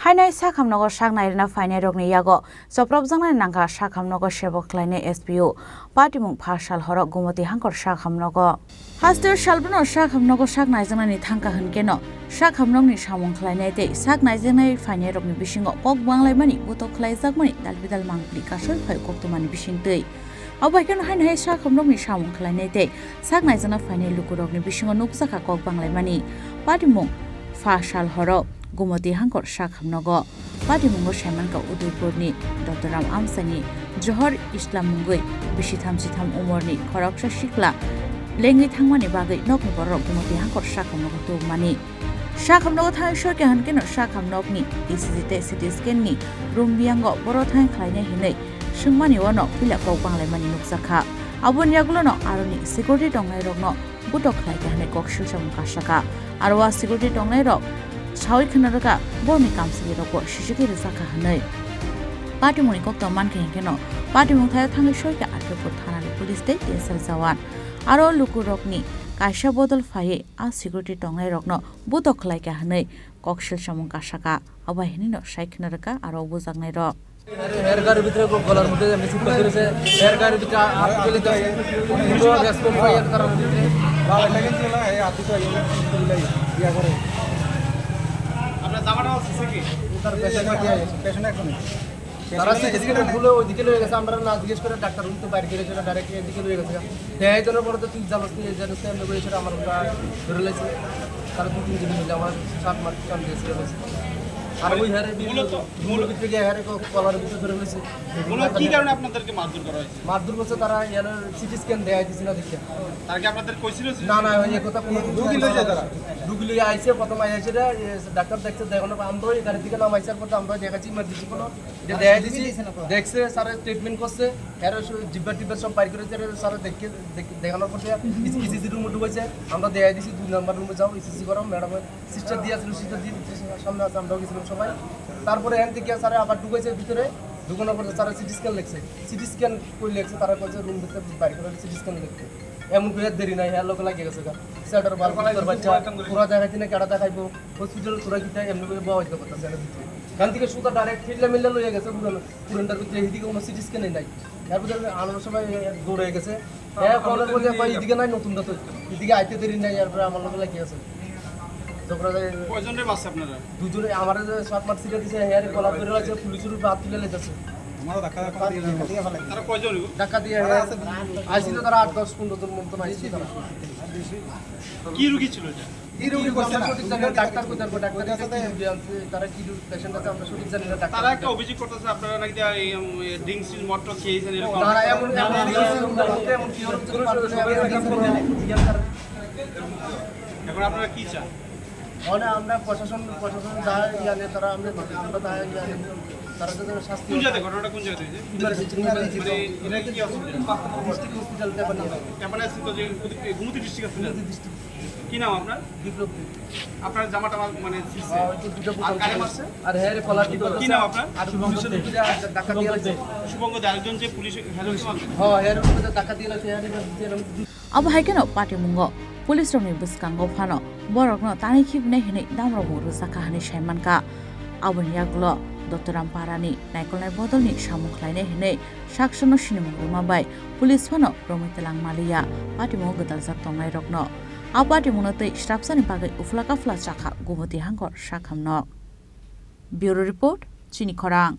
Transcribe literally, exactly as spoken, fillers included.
Hainai sakhamnogo sak nairwna phainairokni yago chopropjaknai nangkha sakhamnogo sebo khlainai S P O. Patimung pha sal horo Gumoti hangkor sakhamnogo. Haste salbruno sakhamnogo sak naijaknani thangkha hwnkeno sakhamnokni samung khlainai tei sak naijaknai phainairokni bisingo kok banglaimani butok khlaijakmani dalbidal mangpili kasoi phai koktwmani bisingtwi. Abo hai kheno haino hai sakhamnokni samung khlainai tei sak naijakna phainai lukurokni bisingo nukjakha kok banglaimani. Patimung pha sal horo Gumoti hangkor sakhamnogo. Patimungo saimankha Udaipurni Dottoram Amchaini Johor Islam mungwi bisi thamchi tham umorni khoroksa sikla lengwi thangmani bagwi nokni bororok Gumoti hangkor sakhamnogo tubumani. Sakhamnogo thangwi soikha hwnkhe no sakhamnokni E C G tei C T scan ni room biyango boro thang khlainai hinwi swngmani uano puila kok banglaimani nukjakha. Aboni yagulono aroni security tongnairokno butok khlaikha hwnwi kok silsamung kasakha. Aro o security tongnairok sawi khna rwkha borni kamchwlwirokbo sisiki rwjakha hwnwi. Patimungni kokto mankha hinkheno patimung thaio thangwi soikha Akhilpur thanani police tei T S R jawan. Aro lukurokni kaisa bodol phaiwi a security tongnairokno butok khlaikha hwnwi kok silsamung kasakha. Abo hinino sai khna rwkha aro bujaknairok. এর গাড়ির ভিতরে গলার মধ্যে এমনি ছিটকা ধরেছে। এর গাড়ির ভিতরে আ-, আটকে গেলে তো কোনো রেসপন্স পাই এর কারণে। আপনার জামাটা আছে কি? তার পেছনে কি আছে? পেছনে এখন। তারা সিটি স্ক্যান খুলে ওইদিকে লয়ে গেছে, আমরা না জিজ্ঞেস করে ডাক্তার রুম তো বাইরে গেলে সেটা ডাইরেক্ট এদিকে লয়ে গেছে। দেয় জন্য পরে তো তুই জানাস নি, এই জানাস নি, এমনি করে সেটা আমার ওটা ধরে লেগেছে। তারা দু তিন দিন মিলে আমার সাত মাস কাম দিয়েছে বলছে। আর ওই হারে মূলত, মূল ভিতরে গিয়ে হারে ক-, কলার ভিতরে ধরে লেগেছে। মূলত কি কারণে আপনাদেরকে মারধর করা হয়েছে? মারধর বলছে তারা এর সিটি স্ক্যান দেয় দিছে না দেখে। তারা কি আপনাদের কইছিল যে না, না, ওই কথা কোনো রুগী লয়ে যায় তারা। রুগী লয়ে আইছে, প্রথম আইছে এটা, এ, ডাক্তার দেখছে, দেখানোর পর আমরাও এই গাড়ি থেকে নামাইছে, এরপর তো আমরাও দেখাচ্ছি ইমার্জেন্সি কোনো এটা দেখাই দিছি, দেখছে, স্যারে ট্রিটমেন্ট করছে, এর সব জিব্বা টিব্বা সব বাইর করেছে, এর স্যারে দেখে, দেখ-, দেখানোর পর ইসিজি রুমে ঢুকাইছে, আমরা দেখাই দিছি দুই নাম্বার রুমে যাও, ইসিজি করো, ম্যাডাম সিস্টার দিয়ে আসলে সিস্টার দিয়ে সামনে আছে, আমরাও গেছিলাম সবাই। তারপরে এখান থেকে স্যারে আবার ঢুকাইছে ভিতরে, ঢুকানোর পর স্যারে সিটি স্ক্যান লেখছে, সিটি স্ক্যান কই লেখছে, তারা কইছে রুম ভিতরে বাইর করে সিটি স্ক্যান লেখছে। এমন করে দেরি নাই, হ্যাঁ, লোকে লাগিয়ে গেছে গা। সেটার বাল কুত্তার বাচ্চা, তোরা দেখাইতে না কেডা দেখাইবো, হসপিটাল তোরা কিতা এমনি করে বওয়াইতে পারতাছে না ভিতরে। এখান থেকে সুতা ডাইরেক্ট ঠিল্লা মিল্লা লইয়া গেছে পুরানো, পুরানটার ভিতরে এদিকে কোনো সিটি স্ক্যানই নাই। এরপরে আনার সময় দৌড়ে গেছে। হ্যাঁ, কলের মধ্যে কয় এদিকে নাই, নতুনটা তো এদিকে আইতে দেরি নাই, এরপরে আমার লোকে লাগিয়ে গেছে। ঝগড়া লাগে। কয়জনরে মারছে আপনারা? দুজনে, আমারে যে সাত মাস সিটে দিছে, হ্যাঁ, রে, কলা করে আছে, পুলিশের উপরে হাত তুলে লেগেছে। তারা কয়জন? ধাক্কা দিয়ে, হ্যাঁ। আইছিল তারা আট, দশ, পনেরো জন মতন আইছিল তারা। কি রুগী ছিল এটা? কি রুগী করছে না? সঠিক জানি না, ডাক্তার কই যাবো, ডাক্তার কি রুগী আনছে, তারা কি রুগী পেশেন্ট আছে, আমরা সঠিক জানি না, ডাক্তার তারা একটা অভিযোগ করতেছে, আপনারা নাকি এই, উম, ড্রিঙ্কস, মদ টদ খেয়েছেন, এরকম। তারা এমন, এমন, এমন কি ওরকম কোনো সবাই এখন আপনারা কি চান? মানে আমরা প্রশাসন, প্রশাসন যা ইয়া নেই, তারা আমরা, আমরা তা ইয়া নেই, তারা তো শাস্তি কোন জায়গায়, ঘটনাটা কোন জায়গায় হয়েছে? Emergency, emergency. মানে এটা কি হসপিটাল? ডিস্ট্রিক্ট হসপিটাল, জাপানি। জাপানি হসপিটাল যে গুমতি ডিস্ট্রিক্ট হসপিটাল। গুমতি ডিস্ট্রিক্ট। কি নাম আপনার? বিপ্লব দে। আপনার জামাটা আমার মানে ছিঁড়ছে। হ্যাঁ, ওই তো দুটো আর কারে মারছে? আর হ্যাঁ রে, কলার কি কি নাম আপনার? আর পুলিশের উপরে ধাক্কা দিয়ে লাগছে। শুভঙ্গ দে, আরেকজন যে পুলিশ হেলমেট মারছে। হ্যাঁ, হ্যাঁ, রে, ধাক্কা দিয়ে লাগছে, হ্যাঁ, রে, দিয়ে লাগছে। Abo hai kheno patimungo police rokni bwskango phano borokno tanwi khibinai hwnwi damrokbo rwjakha hwnwi saimankha. Aboni yagulo Dottoram Parani naikolnai bodolni samung khlainai hwnwi saksono sinimung rwma bai police phano romwi twlang maliya patimungo gwdaljak tongnairokno. A patimungno tei srapsani bagwi uphla kaphla chakha Gumoti hangkor sakhamno. Bureau Report, Chini Khorang.